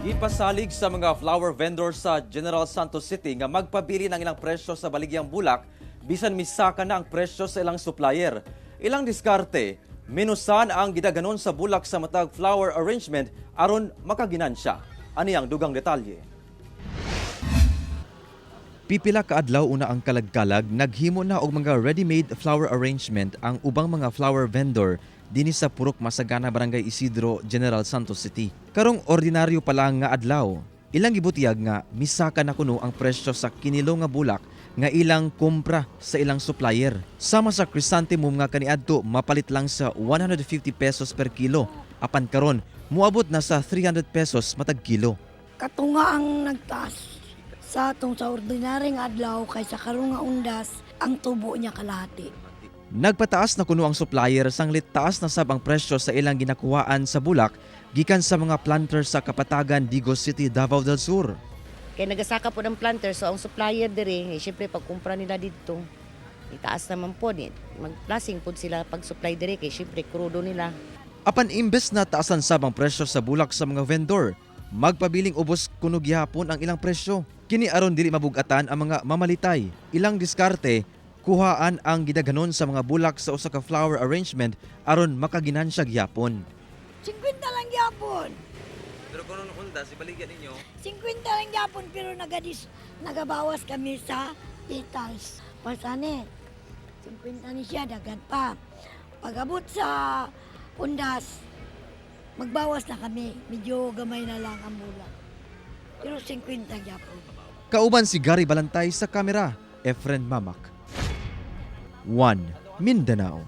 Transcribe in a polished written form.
Gipasalig sa mga flower vendors sa General Santos City nga magpabili ng ilang presyo sa baligyang bulak bisan misaka na ang presyo sa ilang supplier. Ilang diskarte, minusan ang gidaganon sa bulak sa matag flower arrangement aron makaginansya. Ani ang dugang detalye. Pipila ka adlaw una ang kalagkalag, naghimo na og mga ready-made flower arrangement ang ubang mga flower vendor dinhi sa Purok Masagana, Barangay Isidro, General Santos City. Karong ordinaryo pa lang nga adlaw, ilang gibutiyag nga misaka na kuno ang presyo sa kinilo nga bulak nga ilang kumpra sa ilang supplier. Sama sa chrysanthemum nga kaniadto mapalit lang sa 150 pesos per kilo, apan karon moabot na sa 300 pesos matag kilo. Katunga ang nagtaas sa atong sa ordinaryong adlaw kay sa karong nga undas ang tubo niya kalahati. Nagpataas na kuno ang supplier sanglit taas na sab ang presyo sa ilang ginakuhaan sa bulak gikan sa mga planter sa Kapatagan, Digos City, Davao del Sur. Kaya nagasaka po ng planter, so ang supplier dire, eh, syempre pag kumpra nila dito, itaas naman po ni magplasing po sila pag supply dire kay syempre krudo nila. Apan imbes na taasan sab ang presyo sa bulak sa mga vendor, magpabiling ubos kuno gihapon ang ilang presyo. Kini aron dili mabugatan ang mga mamalitay. Ilang diskarte, kuhaan ang gidaghanon sa mga bulak sa usa ka flower arrangement aron makaginansya gihapon. 50 lang gyapon. Pero kung undas ibaligya ninyo? 50 lang gyapon pero nagabawas kami sa petals. Pasane, 50 ni siya, dagan pa. Pag-abot sa undas, magbawas na kami. Medyo gamay na lang ang bulak. Pero 50 gyapon. Kauban si Gary Balantay sa kamera, Efren Mamak. 1 Mindanao.